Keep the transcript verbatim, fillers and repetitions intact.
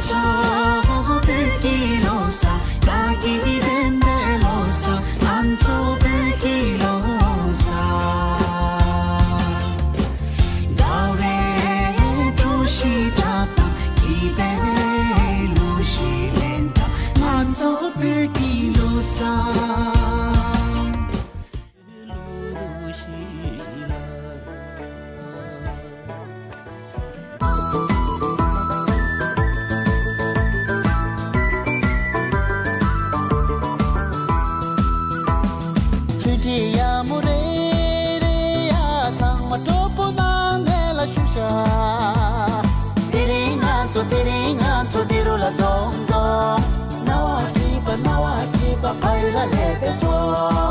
ཚོ་བོད་ཀྱི་ལོ་གསར། དགའ་སྐྱིད་ལྡན་པའི་ལོ་གསར། ང་ཚོ་བོད་ཀྱི་ལོ་གསར། དགའ་བའི་གྲོ་ཞིག་བཀྲ་དང་། སྐྱིད་པའི་གླུ་ཞིག་ལེན་དང་། ང་ཚོ་བོད་ཀྱི་ལོ་གསར། ལྷུན་གྲིབ་ཡག་མོ་རེ་རེ་ཡ། ཚང་མ་སྤྲོ་པོ་གནང་ནས་ལ་བཞུགས་ཤག་དེ་རིང་ང་ཚོ་དེ་རིང་ང་ཚོ་འདི་རུ་ལ་འཛོམས་འཛོམས། སྣང་བ་སྐྱིད་པ་སྣང་བ་སྐྱིད་པ། ཕ་ཡུལ་ལ་སླེབས་པའི་ཚོགས།